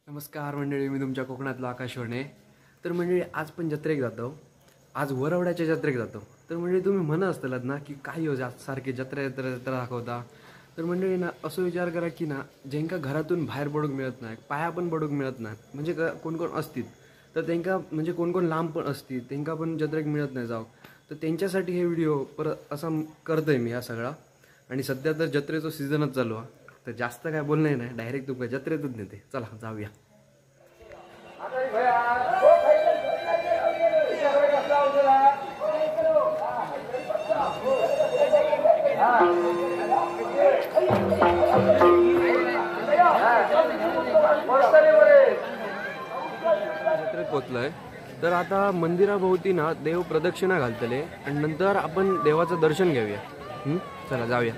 नमस्कार मंडळी, मी तुमच्या कोकणातला आकाश वणे। तर मंडळी आज पण जत्रेक जातो, आज वरवड्याच्या जत्रेक जातो। तर मंडळी तुम्ही म्हणत असतालात ना की काय हो सारखे जत्रा जत्रा जत्रा दाखवता। तर मंडळी ना असं विचार करा की ना ज्यांका घरातून बाहेर पडूक मिळत नाही, पाया पण पडूक मिळत नाही, म्हणजे कोण कोण असतील तर त्यांका म्हणजे कोण कोण लांब पण असतील त्यांका पण जत्रेक मिळत नाही जाऊ, तर त्यांच्यासाठी हे व्हिडिओ परत असा करतोय मी हा सगळा। आणि सध्या तर जत्रेचा सीझनच चालू आहे, तर जास्त काय बोलणं नाही, डायरेक्ट तुमका जत्रेतच नेते, चला जाऊया। जत्रेत पोचलोय तर आता मंदिराभोवती ना देव प्रदक्षिणा घालतले आणि नंतर आपण देवाचं दर्शन घेऊया। चला जाऊया।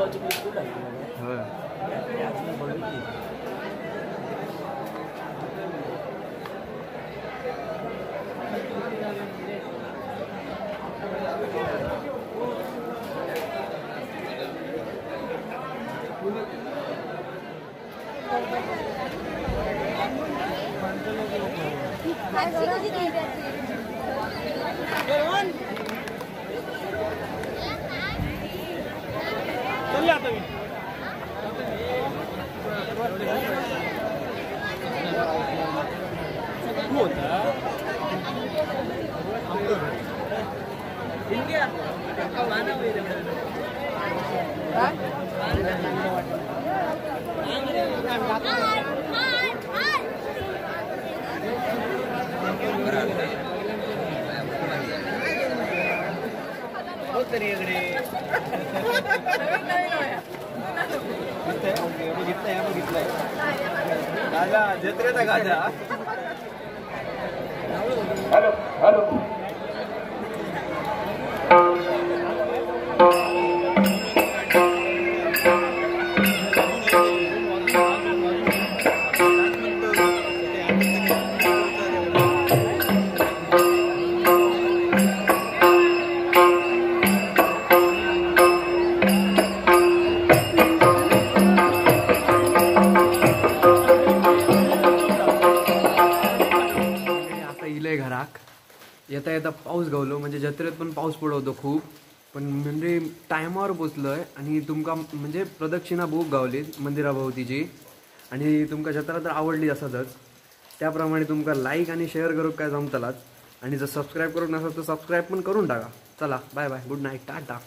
होय. Hello hello. येता येता पाऊस गावलो, म्हणजे जत्रेत पण पाऊस पडवतो खूप, पण म्हणजे टायमावर पोचलोय आणि तुमका म्हणजे प्रदक्षिणा खूप गावली मंदिराभोवतीची आणि तुमका जत्रा तर आवडली असतच, त्याप्रमाणे तुमका लाईक आणि शेअर करूक काय जमतलाच आणि जर सबस्क्राईब करूक नसेल तर सबस्क्राईब पण करून टाका. चला bye bye, good night, tata.